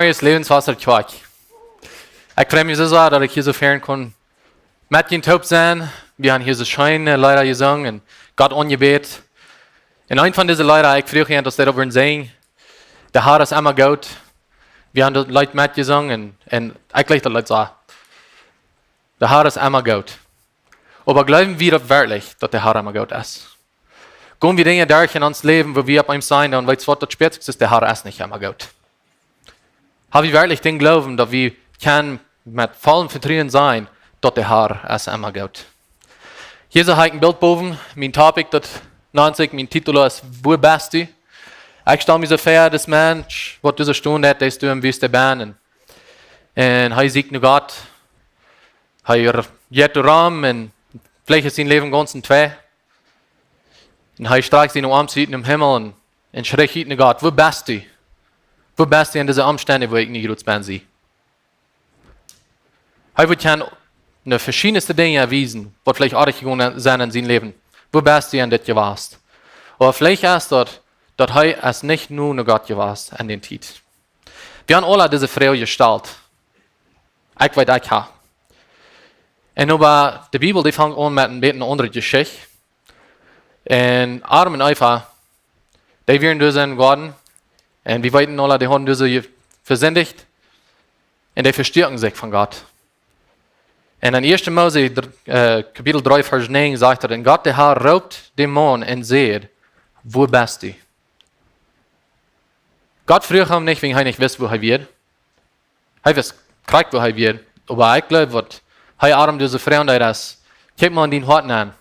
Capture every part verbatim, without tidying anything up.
Neues Lebenswasser Kjoakj. Ekj frei mie soo sea, daut ekj hia soo fern kunn met junt toop sennen. Wie haben hia soo scheene Leeda jesungen un Gott aunjebät. Un eent von dise Leeda, ekj fruach junt, aus dee daut wudden sinjen: De Herr es emma goot. Wie haben daut Leet metjesungen un, un ekj leet daut Leet soo. De Herr es emma goot. Oba jleewen wie daut werkjlich, daut de Herr emma goot es? Gonen wie Dinja derch en ons Läwen, wua wie opp eemol sajen: Dan weetst waut, daut späat sikj, de Herr es nich emma goot. Haben wie werkjlich dän Gloowen, daut wie kjennen met vollem Vetruen sajen, daut de Herr es emma goot? Hia soo hab ekj een Bilt bowen, mien Topic, daut nant sikj, mien Titel es: Wua best du? Ekj stal mie soo väa, dis Mensch, waut doa soo stonen deit, dee es doa em Wüste bennen. Un hee sieekjt no Gott. Hee r-, jeit rom un veleicht es sien Läwen gaunz enn twee. Un hee strakjt siene Oarms ut nom Himmel un, un schricht ut no Gott: Wua best du? Wua best du en dise Omstend, wua ekj nu jrod benn, see? Hee wudd kjennen no veschiedne Dinja wiesen, waut veleicht oajch jegonen sent en sien Läwen. Wua best du en dit jewast? Oba veleicht es daut, daut hee es nich no, no Gott jewast en dee Tiet. Wie haben aula dise Froag jestalt. Ekj weet, ekj hab. Un oba de Bibel, dee fangt aun met een bät eene aundre Jeschicht. Un Adam un Eva, dee wieren doa em Goaden. Un wie weeten aula, dee hauden doa je-, vesindicht. Un dee vestuaken sikj von Gott. Un en Ieeschte Mose dr-, äh, Kapitel dree, Varsch näajen sajcht et: Un Gott, de Herr, roopt dän Maun un säd: Wua best du? Gott fruach am nich, wiels hee nich wist, wua hee wia. Hee wist krakjt, wua hee wia. Oba ekj jleew, waut hee Adam doa soo froagen deed es: Kjikj mol en dien Hoat nenn.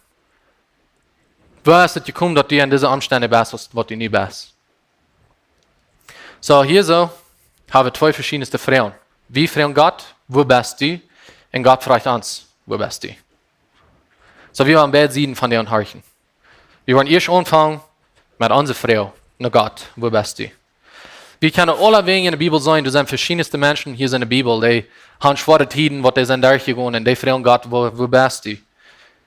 Woo es et jekomen, daut du en dise Omstend best, aus waut du nu best? Soo, hia soo haben wie twee veschiedne Froagen. Wie froagen Gott: Wua best du? Un Gott fruacht ons: Wua best du? Soo, wie haben beid Sieden von dän Horchen. Wie woaren ieescht aunfangen met onse Froag no Gott: Wua best du? Wie kjennen aula Wäaj en de Bibel seenen, doa sent veschiedne Menschen hia en de Bibel, dee haben schwoare Tieden, waut dee sent derchjegonen, un dee froagen Gott: Wua, wua best du?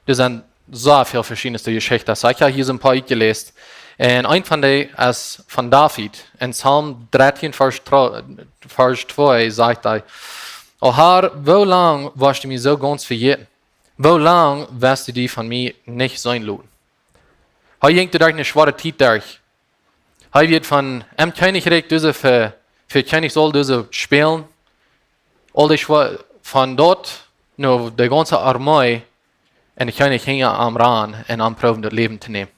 Doa sent soo väl veschiedne Jeschichten. Ekj hab hia soo een poa utjeläst. Un eent von dee es von David en Psalm dartieen, Varsch tro-, Varsch twee, sajcht hee: O Herr, woo lang woascht du mie soo gaunz vejäten? Woo lang woascht du die von mie nich seenen loten? Hee jinkj doa derch eene schwoare Tiet derch. Hee wort von een Kjennichrikj, dise fa, fa Kjennich sull dise spälen. Aul dee schwa-, von doa no de gaunze Armee un de Kjennich hinja am rannen un am proowen daut Läwen to nämen.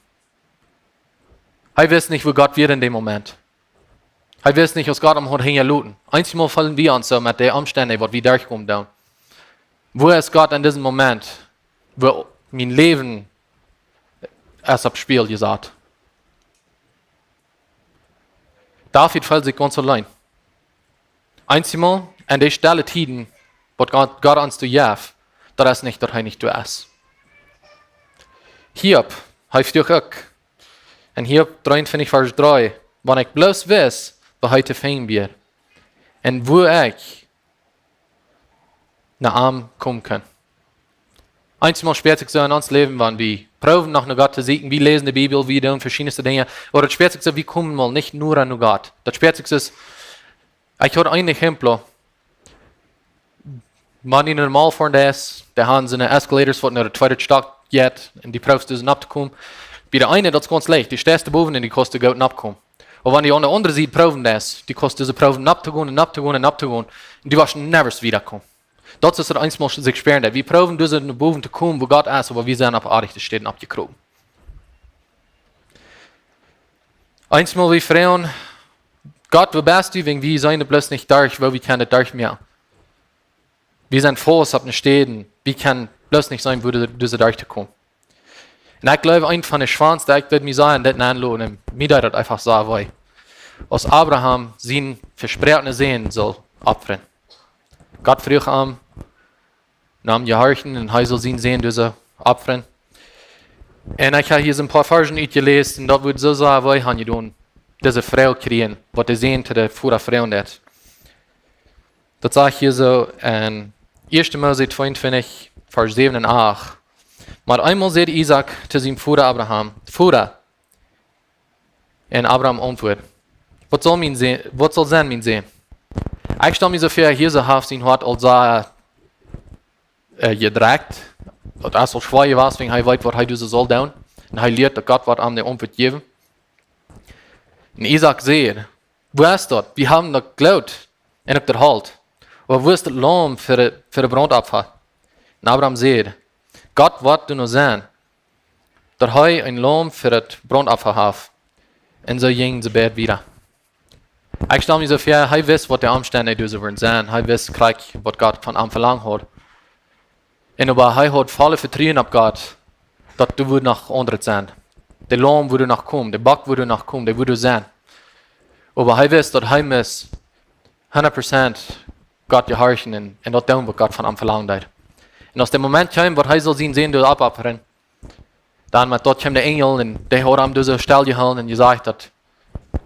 Hee wist nich, wua Gott wia en dän Moment. Hee wist nich, aus Gott am haud hinja loten. Eenjemol feelen wie ons soo met de Omstend, waut wie derchkomen doonen. Wua es Gott en disen Moment, wua mien Läwen es opp Spieejel jesat? David feelt sikj gaunz auleen. Eenjemol en dee stelle Tieden, waut Gott, Gott ons doa jeft, daut es nich, daut hee nich doa es. Hiob, hee fruach uk. En Hiob dreeuntwintich, Varsch dree: Wan ekj bloos wist, wua hee to finjen wia, un wua ekj no am komen kunn. Eenjemol späat sikj soo en ons Läwen, wan wie proowen noch no Gott to sieekjen, wie läsen de Bibel, wie doonen veschiedne Dinja, oba daut späat sikj soo, wie komen mol nich no no Gott. Daut späat sikj soo, ekj hab een Exempel. Wan du normal foaren deist, dee haben soone Escalators, waut no dän tweeden Stock jeit, un du proowst doa nopp to komen. Bie de eene, daut es gaunz leicht, du steist doa bowen un du kaust doa goot nopp komen. Oba wan du aun de aundre Sied proowen deist, du kaust dise proowen nopp to gonen un nopp to gonen un nopp to gonen, un du woascht never wieda komen. Daut es daut eenjemol sikj späaren, daut wie proowen doa no bowen to komen, wua Gott es, oba wie sent opp de rajchte Städ oppjekropen. Eenjemol wie froagen: Gott, wua best du? Wan wie seenen bloos nich derch, woo wie kjennen derch mea. Wie sent faust opp de Städ, wie kjennen bloos nich seenen, woo de, dise derch to komen. Un ekj jleew, eent von de schwoaste, ekj wudd mie sajen, dit aunloten, un mie deed daut eefach soo wee, aus Abraham sienen vesproakenen Sän sull opfren. Gott fruach am, no am jehorchen, un hee sull sienen Sän doa soo opfren. Un ekj hab hia soo een poa Varschen utjeläst, un daut wudd soo sea wee doonen, dise Froag kjrieen, waut de Sän to dän Voda froagen deed. Daut sajcht hia soo en Ieeschte Mose tweeuntwintich, Varsch säwen un acht: Mau eemol säd Isaak to sienen Voda Abraham: Voda. Un Abraham auntwuad: Waut saul mien Sän, waut saul sennen, mien Sän? Ekj stal mie soo väa, Esau haft sien Hoat aul sea, äh, jedrekjt. Daut es aul schwoa jewast, wan hee weet, waut hee doonen saul doonen. Un hee lieet, daut Gott woat am de Auntwuat jäwen. Un Isaak säd: "Wua es daut? Wie haben daut Loot un uk daut Holt. Oba wua es daut Laum fa de, fa de Brauntopfa?" Un Abraham säd: "Gott woat doano seenen, daut hee een Laum fa daut Brauntopfa haft." Un soo jinjen see beid wieda. Ekj stal mie soo väa, hee wist, waut de Omstend doa soo wudden sennen. Hee wist krakjt, waut Gott von am velangen haud. Un oba hee haud vollet Vetruen opp Gott, daut doa wudd noch aundret sennen. De Laum wudd noch komen, de Bock wudd noch komen, dee wudd sennen. Oba hee wist, daut hee must hundat Prozent Gott jehorchen un, un daut doonen, waut Gott von am velangen deed. Un aus de Moment kjeem, waut hee sull sienen Sän doa oppoffren, dan met daut kjeem de Enjel un dee haud am doa soo stell jehoolen un jesajcht, daut: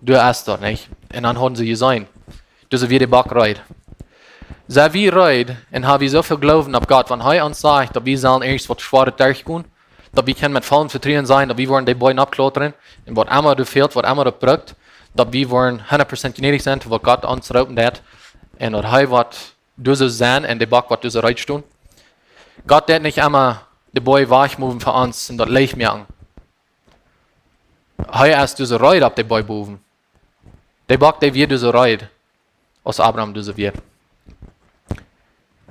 "Du best doa nich." Un dan hauden see jeseenen, doa wia de Bock reed. Sent wie reed un haben wie soo väl Gloowen opp Gott, wan hee ons sajcht, daut wie sellen irjent waut Schwoaret derchgonen, daut wie kjennen met vollet Vetruen sennen, daut wie woaren dän Boajch oppklautren, un waut emma doa fält, waut emma doa brukt, daut wie woaren hundat Prozent jnädich sennen, to waut Gott ons roopen deed, un daut hee woat doa soo sennen un de Bock woat doa soo reed stonen. Gott deed nich emma dän Boajch wajchmoven fa ons un daut leew moaken. Hee es doa soo reed opp dän Boajch bowen. De Bock, dee wia doa soo reed, aus Abraham doa soo wia.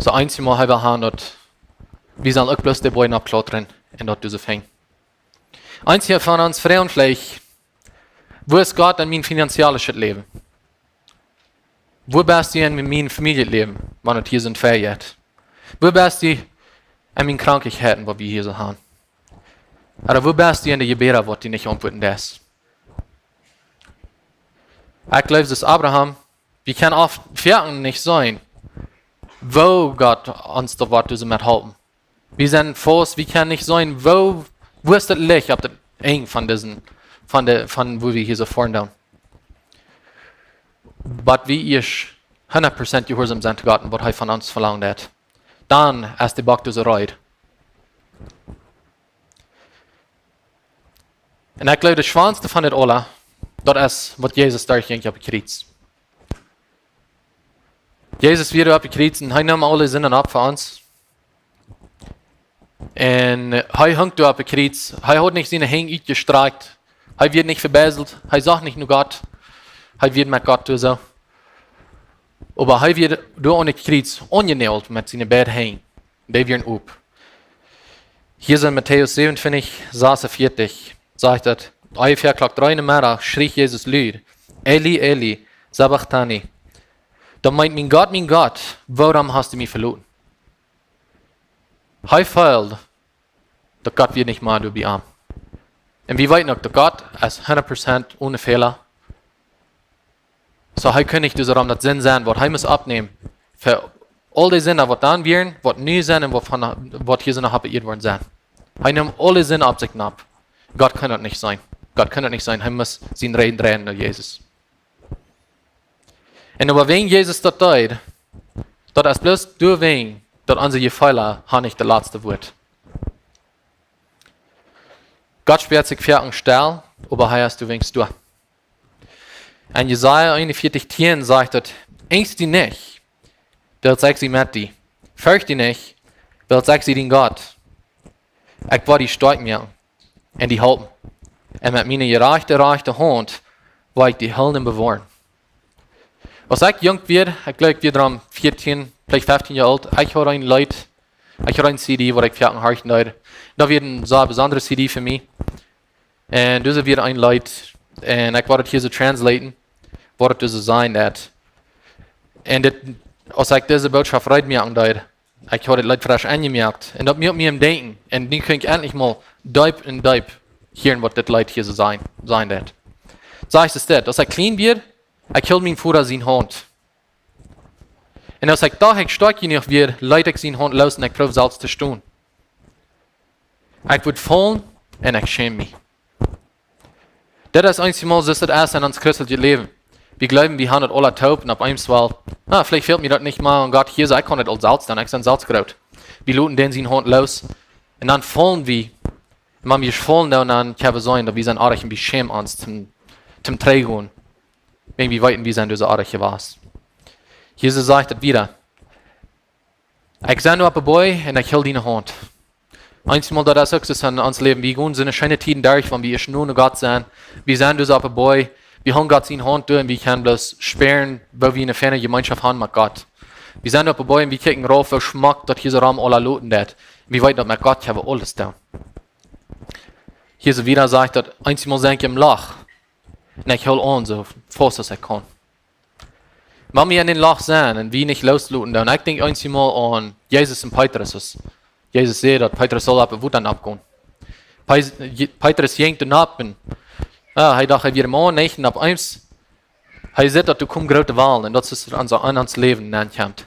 Soo eenjemol hee well haben, daut wie sellen uk bloos dän Boajch oppklautren un daut doa soo fangen. Eenje von ons froagen veleicht: "Wua es Gott en mien finanziellet Läwen? Wua best du en mien Famieljeläwen, wan et hia sent vejat? Wua best du en miene Krankheiten, waut wie hia soo haben? Ooda wua best du en de Jebäda, waut du nich auntwuaden deist?" Ekj jleew, daut Abraham, wie kjennen oft werkjlich nich seenen, woo Gott ons doa woat doa soo met halpen. Wie sent faust, wie kjennen nich seenen, woo, wua es daut Licht opp daut Enj von disen, von de, von wua wie hia soo foaren doonen. Oba wie ieescht hundat Prozent jehuarsom sent to Gott un waut hee von ons velangt haft, dan es de Bock doa soo reed. Un ekj jleew, daut schwoaste von dit aules, daut es, waut Jesus derchjinkj opp daut Kjriez. Jesus wia opp daut Kjriez un hee neem aule Sinden opp fa ons. Un hee hunk doa opp daut Kjriez. Hee haud nich siene Henj utjestrakjt. Hee wia nich vebäselt. Hee sach nich no Gott. Hee wia met Gott doa soo. Oba hee wia doa aun daut Kjriez aunjenault met siene beid Henj. Dee wieren op. Hia en Matäus 27, 46 sajcht et: "Onjefäa Klock dree en de Meddach schrieech Jesus lud: 'Eli, Eli, sabachthani?' Daut meent: 'Mien Gott, mien Gott, wuarom hast du mie veloten?'" Hee feeld, daut Gott wia nich mea doa bie am. Un wie weeten uk, daut Gott es hundat Prozent one Fäla. Soo, hee kunn nich doa soo rom daut Sind sennen, waut hee must oppnämen fa aul dee Sinden, waut dan wieren, waut nu sent un waut von, waut hia soo noch opp de Ieed woaren sent. Hee neem aule Sinden opp sikj nopp. Gott kunn daut nich sennen. Gott kunn daut nich sennen. Hee must siene Räden dreien no Jesus. Un oba wäajen Jesus daut deed, daut es bloos doawäajen, daut onse Jefeelen haben nich daut latste Wuat. Gott spieet sikj foaken stell, oba hee es doawäajen doa. En Jesaja 41, 10 sajcht et: "Angst die nich, wiels ekj sie met die. Fercht die nich, wiels ekj sie dien Gott. Ekj woa die stoakj moaken un die halpen. Un met miene jerajchte rajchte Haunt woa ekj die hoolen un bewoaren." Aus ekj junk wia, ekj jleew, ekj wia dan vieetieen, veleicht feftieen Joa oolt, ekj haud een Leet, ekj haud een C D, waut ekj foaken horchen deed. Daut wia een sea besondre C D fa mie. Un dit wia een Leet, un ekj woa et hia soo translaten, waut et soo sajen deit. Un dit, aus ekj dise Bootschoft reed moaken deed, ekj haud et Leet fresch aunjemoakt. Un daut muak mie aum denkjen. Un nu kaun ekj entlich mol deep un deep hieren, waut dit Leet hia soo sajen, sajen deit. Sajcht et dit: "Aus ekj kjlien wia, ekj hilt mienen Voda siene Haunt. Un aus ekj docht, ekj stoakj jenuach wia, leet ekj siene Haunt loos un ekj proowd selfst to stonen. Ekj wudd faulen un ekj schämd mie." Dit es eenjemol soo aus et es en ons christeljet Läwen. Wie jleewen, wie haben et aule toop un opp eemol, na, veleicht fält mie daut nich mea aun Gott hia, soo ekj kaun et aul selfst doonen, ekj sie selfst groot. Wie loten dän siene Haunt loos un dan faulen wie. Un wan wie faulen, dan, dan kjenn wie seenen, daut wie sent oajch un wie schämen ons toom, toom trigjgonen. Wan wie weeten, wie sent doa soo oajch jewast. Jesus sajcht daut wada: Ekj sie nu opp de Boaj un ekj hool diene Haunt. Eensjemol, daut es uk soo en ons Läwen. Wie gonen soone scheene Tieden derch, wan wie ieescht no Gott sent. Wie sent doa opp de Boaj, wie hoolen Gott siene Haunt derch un wie kjennen bloos spieren, woo wie eene feine Jemeenschoft haben met Gott. Wie sent opp de Boaj un wie kjikjen rauf, woo schmock daut hia soo rom aula loten deit. Wie weeten daut met Gott kjenn wie aules doonen. Hia soo wada sajcht daut: Eensjemol sie ekj em Loch un ekj hool aun soo faust aus ekj kaun. Wan wie en daut Loch sent un wie nich loosloten, dan, ekj denkj eensjemol aun Jesus un Petrus. Aus Jesus säd daut Petrus saul opp daut Wota nopp gonen. Pe-, Je-, Petrus jinkj doa nopp un, ah, hee docht, hee wia em Moa nich, un opp eemol, hee sitt daut doa komen groote Walen un daut es aun soo, aun ons Läwen ankjemt.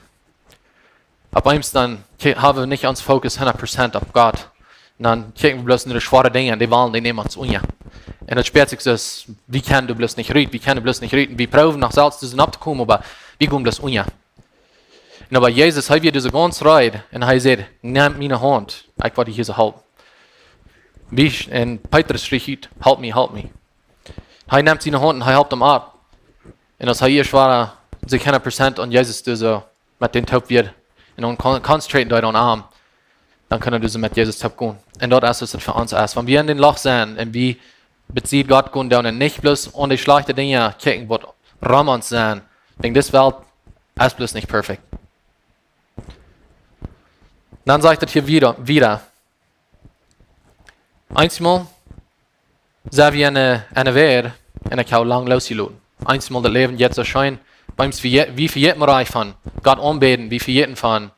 Opp eemol dan kje-, haben wie nich ons Fokus hundat Prozent opp Gott. Un dan kjikjen wie bloos no de schwoare Dinja un dee Walen, dee nämen ons unja. Un daut spieet sikj soo, wie kjennen doa bloos nich rut, wie kjennen doa bloos nich rut. Un wie proowen noch selfst doa nopp to komen, oba wie gonen bloos unja. Un oba Jesus, hee wia doa soo gaunz reed un hee säd: Nemm miene Haunt, ekj woa die hia soo hoolen. Wie sch-, un Petrus schrieech ut: Help mie, help mie. Hee nemt siene Haunt un hee halpt am opp. Un aus hee ieescht wada sikj hundat Prozent aun Jesus doa soo met dän toop wia un dan con-, concentraten deed aun am, dan kunn hee doa soo met Jesus toop gonen. Un daut es waut et fa ons es. Wan wie en daut Loch sent un wie bie Gott gonen doonen un nich bloos aun dee schlajchte Dinja kjikjen, waut rom ons sent, dan, dise Welt es bloos nich perfekt. Dan sajcht et hia wada, wada. Eensjemol sent wie en de, en de Welt un ekj hab lang loosjeloten. Eensjemol daut Läwen jeit soo scheen. Bie ons vejät-, wie vejäten mau von Gott aunbäden, wie vejäten von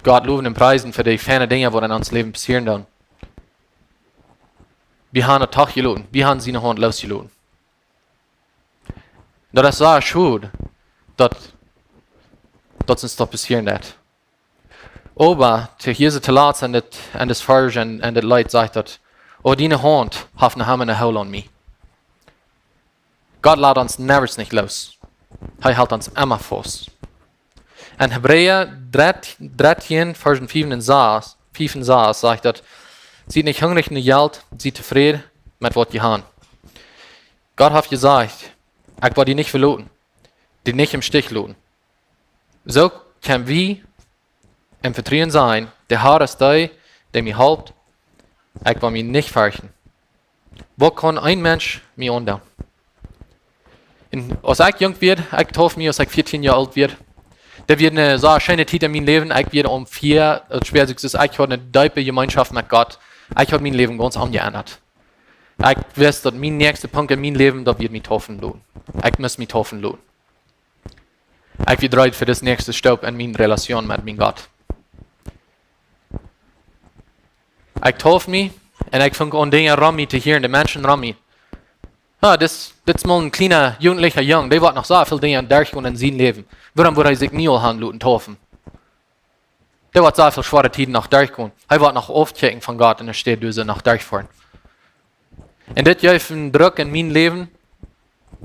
Gott lowen un priesen fa dee feine Dinja, waut en ons Läwen passieren dan. Wie haben daut doch jeloten, wie haben siene Haunt loosjeloten. Daut es soo schod, daut, daut ons daut passieren deit. Oba to hia soo to latst en dit, en dit Varsch un, un dit Leet sajcht daut: O, diene Haunt haft noch emma een Hool aun mie. Gott lat ons niemols nich loos. Hee helt ons emma faust. En Hebräa dartieen, Varsch fiew un sas, fiew un sas sajcht daut: Siet nich hungrich no Jelt, siet tofräd met waut jie haben. Gott haft jesajcht: Ekj woa die nich veloten, die nich em Stich loten. Soo kjenn wie em Vetruen sennen: De Har es dee, dee mie halpt, ekj woa mie nich ferchten. Waut kaun een Mensch mie aundoonen? Un aus ekj junk wia, ekj denkj mie, aus ekj vieetieen Joa oolt wia, daut wia eene soo scheene Tiet en mien Läwen. Ekj wia om vea, daut spieet sikj soo, ekj haud eene deepe Jemeenschoft met Gott. Ekj haud mien Läwen gaunz omjeendat. Ekj wist daut mien näakjsta Punkt en mien Läwen, daut wia mie deepen loten. Ekj must mie deepen loten. Ekj wia reed fa dän näakjsten Stap en miene Relation met mienen Gott. Ekj deep mie un ekj funk aun Dinja rom mie to hieren, de Menschen rom mie. Ah, dit, dit es mau een kjliena, jugentlicha Jung, dee woat noch soo väl Dinja derchgonen en sien Läwen. Wuarom woat hee sikj nich aul haben loten deepen? Dee woat soo väl schwoare Tieden noch derchgonen. Hee woat noch aufkjikjen von Gott un doa steit, dee soo noch derchfoaren. Un dit jeef een Druck en mien Läwen,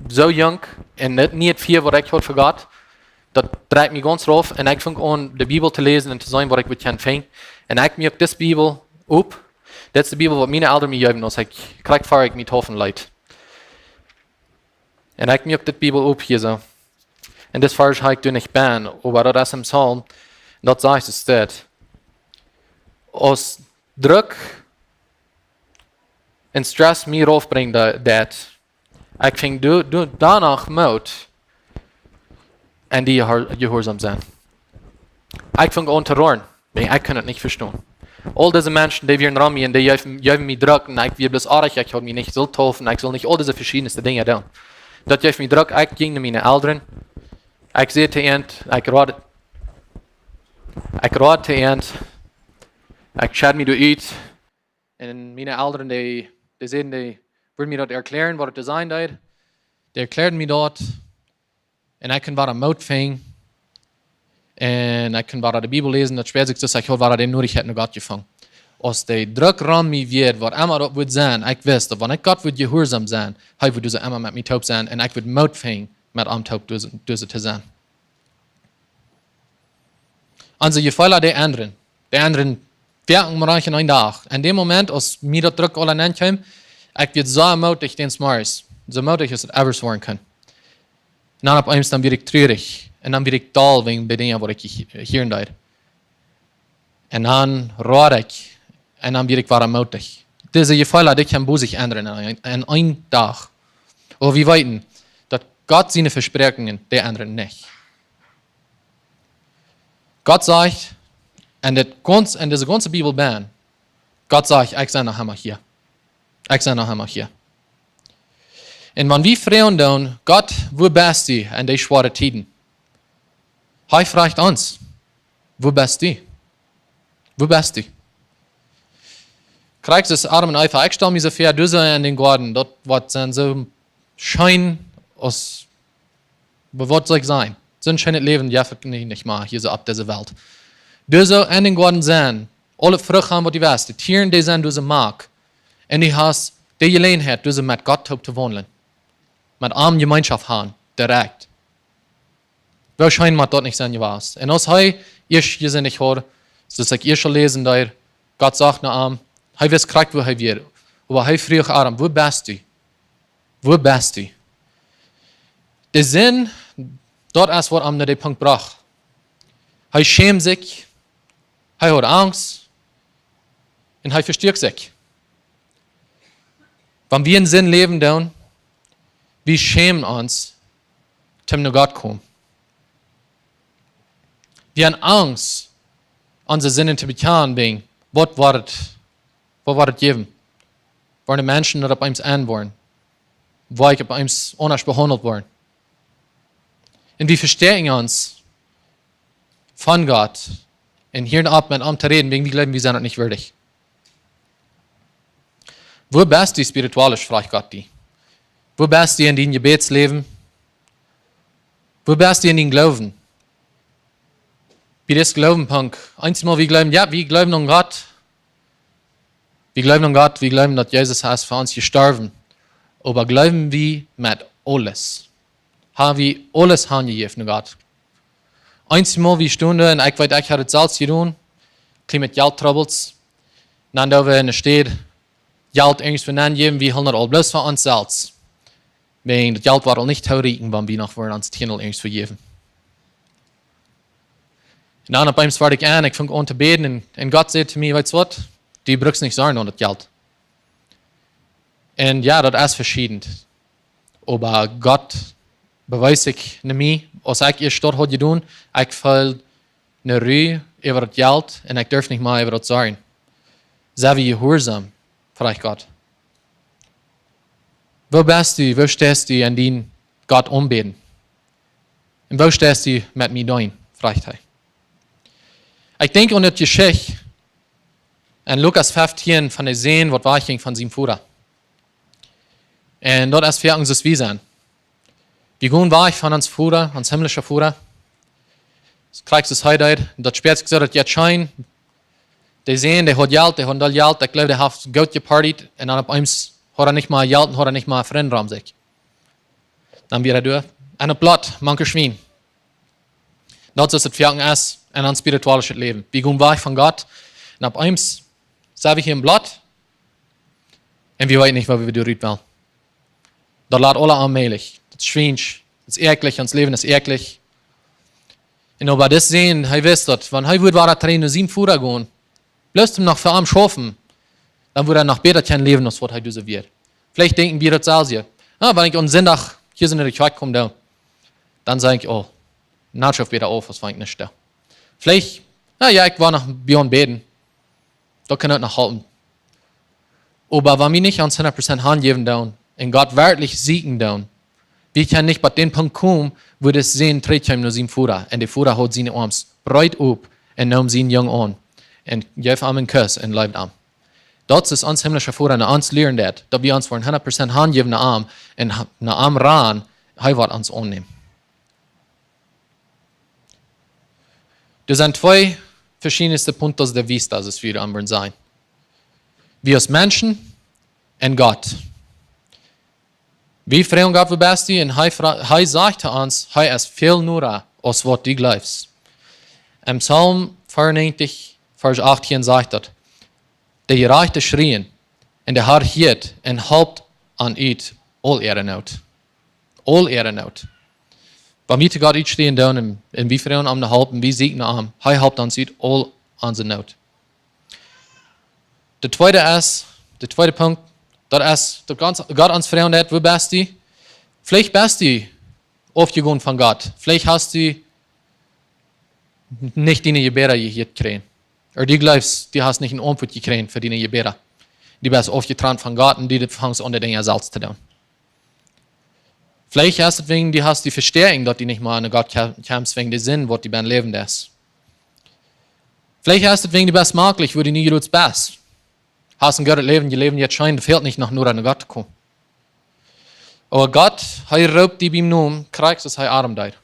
soo junk, un nich, nich väl waut ekj haud fa Gott. Daut dreid mie gaunz rauf un ekj funk aun de Bibel to läsen un to seenen waut ekj wudd kjennen finjen. Un ekj muak dise Bibel op. Dit es de Bibel waut miene Elren mie jeewen, aus ekj krakjt ver ekj mie deepen leet. Un ekj muak dise Bibel op hia soo. Un dit Varsch hab ekj doa nich bie, oba daut es em Psalm, daut sajcht daut: Aus Druck un Stress mie raufbrinjen dee-, deit, ekj funk doa, doa, doano Moot en die jehor-, jehuarsom sennen. Ekj funk aun to roaren, wiels ekj kunn et nich vestonen. Aul dise Menschen, dee wieren rom mie un dee jeewen, jeewen mie Druck un ekj wia bloos oajch, ekj haud mie nich sult deepen, ekj sull nich aul dise veschiedne Dinja doonen. Daut jeef mie Druck, ekj jinkj no miene Elren. Ekj säd to an, ekj road, ekj road to an, ekj schad mie doa ut. Un miene Elren, dee, dee säden, dee wudden mie daut erkjlären, waut et to sennen deed. Dee erkjläaden mie daut. Un ekj kunn wada Moot finjen. Un ekj kunn wada de Bibel läsen, daut spieet sikj soo, ekj haud wada de Noodichkjeit no Gott jefungen. Aus de Druck rom mie wia, waut emma daut wudd sennen, ekj wist, daut wan ekj Gott wudd jehuarsom sennen, hee wudd doa emma met mie toop sennen un ekj wudd Moot finjen, met am toop doa, doa to sennen. Onse Jefeelen, dee endren. Dee endren werkjlich mau en eenen Dach. En däm Moment, aus mie daut Druck aul aun kjeem, ekj wia soo moodich dän Morjes. Soo moodich aus et ever woaren kunn. Un dan opp eemol dan wia ekj truarich. Un dan wia ekj doll wäajen de Dinja waut ekj hie-, hieren deed. Un dan road ekj. Un dan wia ekj wada mootich. Dise Jefeele, dee kjennen bosich endren en een, en een Dach. Oba wie weeten, daut Gott siene Vespräakjungen, dee endren nich. Gott sajcht, en dit gaunz-, en dise gaunze Bibel benn, Gott sajcht, ekj sie noch emma hia. Ekj sie noch emma hia. Un wan wie froagen dan, Gott, wua best du en dee schwoare Tieden? Hee froagt ons, wua best du? Wua best du? Krakjt soo aus Adam un Eva, ekj stal mie soo väa, doa soo en dän Goaden, daut waut soo scheen aus, oba waut saul ekj sajen? Soon scheenet Läwen jeft et nich, nich mea hia soo opp dise Welt. Doa soo en dän Goaden sennen, aule Frucht haben waut du west, de Tieren dee sent doa soo mak. Un du hast de Jeläajenheit doa soo met Gott toop to waundlen. Met am Jemeenschoft haben, direkt. Woo scheen mott daut nich sennen jewast. Un aus hee ieescht jesindicht haud, soo aus ekj ieescht aul läsen deed, Gott säd no am, hee wist krakjt wua hee wia, oba hee fruach Adam, wua best du? Wua best du? De Sind, daut es waut am no dän Punkt brocht. Hee schämd sikj, hee haud Angst un hee vestuak sikj. Wan wie en Sind läwen dan, wie schämen ons, toom no Gott komen. Wie haben Angst, onse Sinden to bekjanen, wäajen, waut woat et, waut woat et jäwen? Woaren de Menschen daut opp eemol enwoaren? Woa ekj opp eemol aundasch behaundelt woaren? Un wie vestäakjen ons von Gott un hieren opp met am to räden, wäajen wie jleewen, wie sent daut nich wieedich. Wua best du spiritualisch, froagt Gott die. Wua best du en dien Jebädsläwen? Wua best du en dien Gloowen? Bie dis Gloowenpunkt, eemol wie jleewen, jo, wie jleewen aun Gott. Wie jleewen aun Gott, wie jleewen daut Jesus es fa ons jestorwen. Oba jleewen wie met aules? Haben wie aules hanjejäft no Gott? Eemol wie stunden, un ekj weet, ekj haud et selfst jedonen, kjlien met Jelttroubles. Dan doa wie en de Staut Jelt irjentwua nenjäwen, wie hoolen daut aul bloos fa ons selfst. Wäajen daut Jelt woat aul nich toorieekjen, wan wie noch woaren ons Tiendel irjentwua jäwen. Un dan opp eemol wort ekj aun, ekj funk aun to bäden un, un Gott säd to mie, weetst waut, du brukst nich sorjen aun daut Jelt. Un jo, daut es veschieden. Oba Gott bewiest sikj no mie, aus ekj ieescht daut haud jedonen, ekj feeld ne Ru äwa daut Jelt un ekj durf nich mea äwa daut sorjen. Sie wie jehuarsom, froagt Gott. Wua best du, wua steist du en dien Gott aunbäden? Un wua steist du met mie deenen? Froagt hee. Ekj denkj aun de Jeschicht en Lukas feftieen von dän Sän, waut wajchjinkj von sienen Voda. Un daut es fa ons soo aus wie sent. Wie gonen wajch von ons Voda, ons himmlischa Voda. Krakjt soo aus hee deed, daut späat sikj soo, daut jeit scheen. De Sän, dee haud Jelt, dee haud doll Jelt, ekj jleew, dee haft goot jepartiet. Un dan opp eemol haud hee nich mea Jelt un haud hee nich mea Frind rom sikj. Dan wia hee doa. En daut Bloot, mank de Schwien. Daut es daut Fäakjen es en ons spiritualischet Läwen. Wie gonen wajch von Gott. Un opp eemol sent wie hia em Bloot. Un wie weeten nich, woo wie doa rut wellen. Daut lat aula aunmäajlich. Daut es schwiensch. Daut es äakjlich. Ons Läwen es äakjlich. Un oba dis Sän, hee wist daut, wan hee wudd wada trigj no sien Voda gonen, bloos om noch fa am schaufen, dan wudd hee noch bäta kjennen läwen aus waut hee doa soo wia. Veleicht denkjen wie daut selfst, jo. Ah, wan ekj aum Sindach hia soo no de Kjoakj kom, dan, dan saj ekj, oh, nu schauft bäta auf, aus wan ekj nich doo. Veleicht, na jo, ekj woa noch bie am bäden. Daut kaun uk noch halpen. Oba wan wie nich ons hundat Prozent hanjäwen doonen un Gott werkjlich sieekjen doonen, wie kjennen nich bie dän Punkt komen, wua dis Sän trigj kjeem no sien Voda. Un de Voda haud siene Oarms breet op un neem sienen Jung aun un jeef am een Kuss un leeft am. Daut es ons himmlischa Voda, no ons lieren deit, daut wie ons fa hundat Prozent hanjäwen no am un ha-, no am rannen, hee woat ons aunnämen. Doa sent twee veschiedne puntos de vista, soo aus wie aun wudden sajen. Wie aus Menschen un Gott. Wie froagen Gott, wua best du? Un hee fra-, hee sajcht to ons, hee es väl noda aus waut du jleefst. En Psalm veerunnäajentich, Varsch achtieen sajcht daut: De Jerajchte schrieen, un de Har hieet un halpt an ut aul äare Noot. Aul äare Noot. Wan wie to Gott utstreien doonen un, un wie froagen om de Help un wie sieekjen no am, hee halpt ons ut aul onse Noot. De tweede es, de tweede Punkt, daut es, daut Gott, Gott ons froagen deit: Wua best du? Veleicht best du aufjegonen von Gott. Veleicht hast du nich diene Jebäda jehieet jekjräajen. Ooda du jleefst, du hast nich eene Auntwuat jekjräajen fa diene Jebäda. Du best aufjetrant von Gott un du fangst aun, de Dinja selfst to doonen. Veleicht es daut wäajen, du hast die Vestäakjunk, daut du nich mea no Gott kje-, kjemst wäajen de Sind, waut du bie een Läwen hast. Veleicht es daut wäajen, du best maklich, wua du nu jrods best. Hast een goodet Läwen, dien Läwen jeit scheen, fält nich noch no, no Gott to komen. Oba Gott, hee roopt die biem Nomen, krakjt aus hee Adam deed.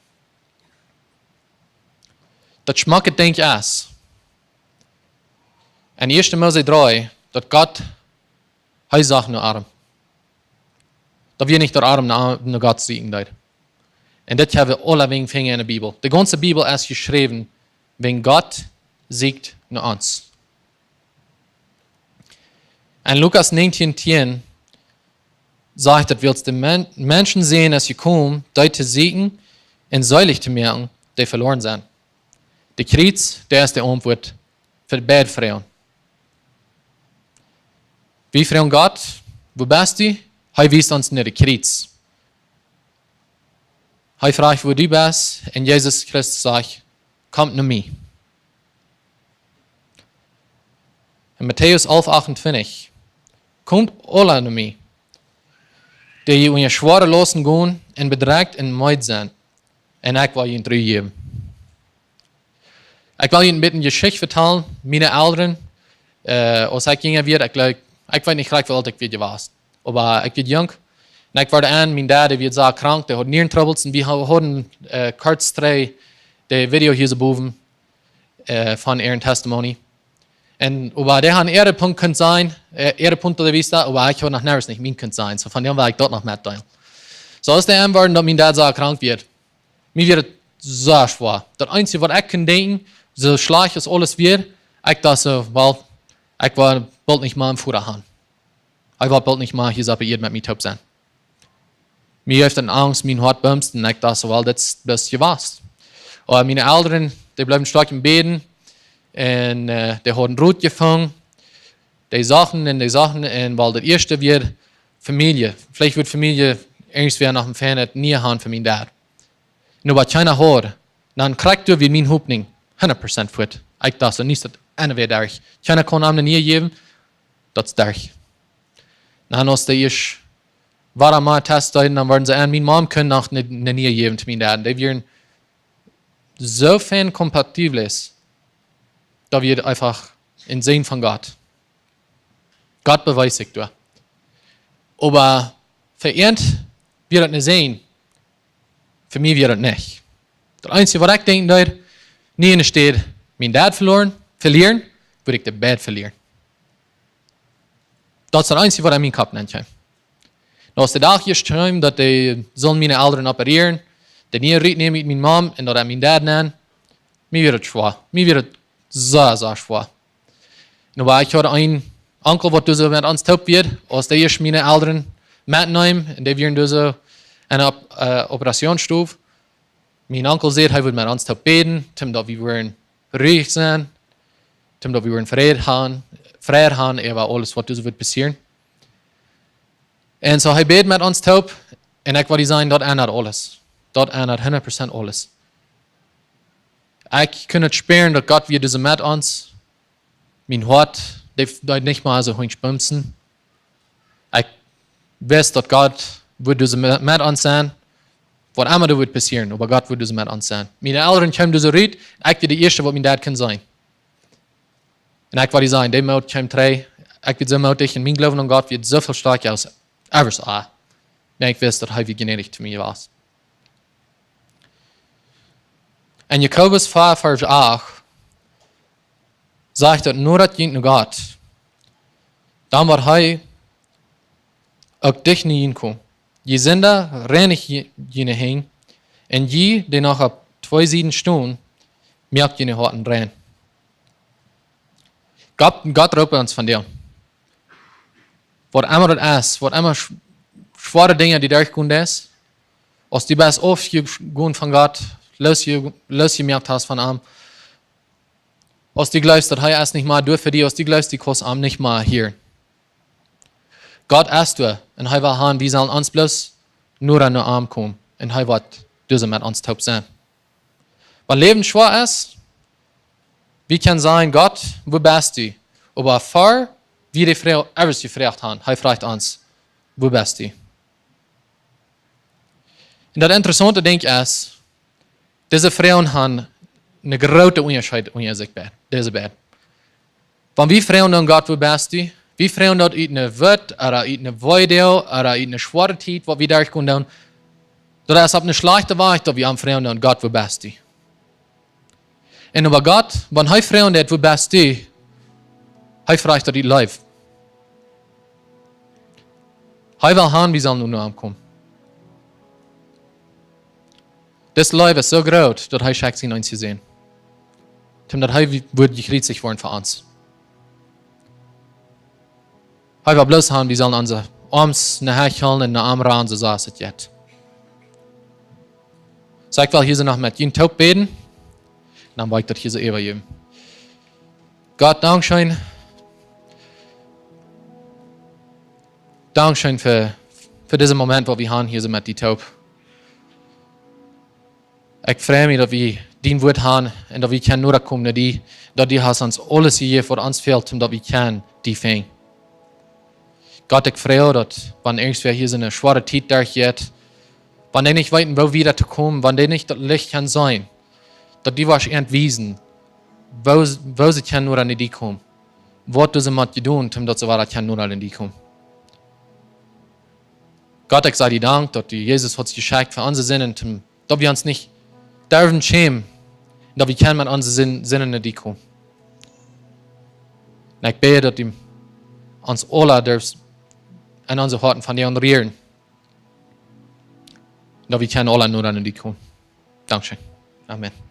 Daut schmocke Dinkj es, en Ieeschte Mose dree, daut Gott, hee sach no Adam. Daut wia nich daut Adam no, no Gott sieekjen deed. Un dit kjenn wie aule wäajen finjen enne Bibel. De gaunze Bibel es jeschräwen, wäajen Gott sieekjt no ons. En Lukas näajentieen tieen sajcht daut, wiels de Men-, Menschensän es jekomen, dee to sieekjen un seelich to moaken, dee veloaren sent. De Kjriez, daut es de Auntwuat fa de beid Froagen. Wie froagen Gott: Wua best du? Hee wiest ons no de Kjriez. Hee fruacht, wua du best, un Jesus Christus sajcht: Komt no mie. En Matäus alf achtuntwintich: Komt aule no mie, dee jie unja schwoare Lausten gonen un bedrekjt un meed sent, un ekj well junt Ru jäwen. Ekj well junt een bät Jeschicht vetalen. Miene Elren, äh, aus ekj jinja wia, ekj jleew, ekj weet nich krakjt, woo oolt ekj wia jewast. Oba ekj wia junk. Un ekj wort en, mien Dad, dee wia sea krank, dee haud Nierentrubbels. Un wie ha-, hauden, äh, kort trigj de Video hia soo bowen, äh, von äa Testimony. Un oba dee haud äa Punkt kunt seenen, äh, äa Punto de vista, oba ekj haud noch niemols nich mien kunt seenen. Soo von däm well ekj daut noch metdeelen. Soo aus dee en wort, daut mien Dad sea krank wia, mie wia et sea schwoa. Daut eensje, waut ekj kunn denkjen, soo schlajcht aus aules wia, ekj docht soo: Well, ekj woa boolt nich mea een Voda han. Ekj woa boolt nich mea hia oppe Ieed met mie toop sennen. Mie haud eene Angst, mien Hoat bumst, un ekj docht soo: Well, dit es, dit es jewast. Oba miene Elren, dee bleewen stoakj em Bäden, un, äh, dee hauden Rot jefungen, dee sochten un dee sochten, un well daut ieeschte wia Famielje. Veleicht wudd Famielje irjentwäa noch een feinet Nich han fa mien Dad. Un oba kjeena haud. Dan krakjt doa wia miene Hopninj hundat Prozent fuat. Ekj docht soo: Nich daut eena wea derch. Kjeena kaun am een Nich jäwen, daut es derch. Dan aus dee ieescht wada mol Test deeden, dan worden see en, miene Mom kunn noch een, een Nich jäwen to mien Dad. Dee wieren soo fein compatibles, daut wia eefach een Säajen von Gott. Gott bewiest sikj doa. Oba fa an wia daut een Säajen, fa mie wia daut nich. Daut eensje, waut ekj denkjen deed, nu enne Städ mien Dad veloaren, velieren, wudd ekj de beid velieren. Daut es daut eensje, waut en mienen Kopp nenkjeem. Un aus de Dach ieescht kjeem, daut dee sullen miene Elren operieren, de Nierent rutnämen ut miene Mom un daut en mienen Dad nenn, mie wia et schwoa. Mie wia et sea, sea schwoa. Un oba ekj haud eenen Onkel, waut doa soo met ons toop wia, aus dee ieescht miene Elren metneem, un dee wieren doa soo enne Op-, äh, Operationsstow. Mien Onkel säd, hee wudd met ons toop bäden, toom daut wie wudden ruich sennen, toom daut wie wudden Fräd han, Fräd han äwa aules, waut doa soo wudd passieren. Un soo, hee bäd met ons toop, un ekj wull die sajen, daut endat aules. Daut endat hundat Prozent aules. Ekj kunn et spieren, daut Gott wia doa soo met ons. Mien Hoat, dee, dee nich mea soo hunjsch bumsen. Ekj wist, daut Gott wudd doa soo met, met ons sennen. Waut emma doa wudd passieren, oba Gott wudd doa soo met ons sennen. Miene Elren kjeemen doa soo rut, ekj wia de ieeschte, waut mien Dad kunn seenen. Un ekj wull die sajen, dee Moot kjeem trigj. Ekj wia soo mootich un mien Gloowen aun Gott wia soo väl stoakja aus ever. Un ekj wist, daut hee wia jnädich to mie wia. En Jakobus vea, Varsch acht sajcht daut: Nodat jie no Gott, dan woat hee uk dicht no junt komen. Jie Sinda, reinigt june Henj, un jie, dee noch opp twee Sieden stonen, moakt june Hoaten rein. Gott, Gott roopt ons vondoag. Waut emma daut es, waut emma sch-, schwoare Dinja, dee derchkomen es, Aus du best aufjegonen von Gott, losje-, losjemoakt hast von am, aus du jleefst, daut hee es nich mea doa fa die, aus du jleefst, du kaust am nich mea hieren. Gott es doa un hee well han, wie sellen ons bloos noda no am komen un hee woat doa met ons toop sennen. Wan Läwen schwoa es, wie kjennen sajen: "Gott, wua best du?" Oba ver wie de Froag ever jefroagt han, hee froagt ons: "Wua best du?" Un daut interessaunte Dinkj es, dise Froagen han een grooten Unjascheet unja sikj beid, dise beid. Wan wie froagen dan: "Gott, wua best du?" Wie froagen daut ut eene Wut, ooda ut eene Weedoag, ooda ut eene schwoare Tiet, waut wie derchgonen doonen. Daut es opp eene schlajchte Wies, daut wie am froagen dan: "Gott, wua best du?" Un oba Gott, wan hee froagen deit: "Wua best du?" Hee froagt daut ut Leew. Hee well han, wie sellen no am komen. Dise Leew es soo groot, daut hee schekjt sienen eensjen Sän, toom daut hee wie-, wudd jekjriezicht woaren fa ons. Hee well bloos han, wie sellen onse Oarms no am hoolen un no am rannen, soo aus et jeit. Soo, ekj well hia soo noch met junt toop bäden, dan well ekj daut hia soo äwajäwen. Gott, dankscheen. Dankscheen fa, fa disen Moment, waut wie han hia soo met die toop. Ekj frei mie, daut wie dien Wuat han un daut wie kjennen noda komen no die, daut du hast ons aules jejäft, waut ons fält, toom daut wie kjennen die finjen. Gott, ekj frei mie, daut wan irjentwäa hia soone schwoare Tiet derchjeit, wan dee nich weeten, woo wieda to komen, wan dee nich daut Licht kjennen seenen, daut du woascht an wiesen, woo, woo see kjennen noda no die komen. Waut dee motten doonen, toom daut see wada kjennen noda no die komen. Gott, ekj saj die Dank, daut du Jesus hast jeschekjt fa onse Sinden, toom daut wie ons nich derwen schämen, daut wie kjennen met onse Sin-, Sinden no die komen. Un ekj bäd, daut du ons aula derfst en onse Hoaten von die aunrieren, daut wie kjennen aula noda no die komen. Dankscheen. Amen.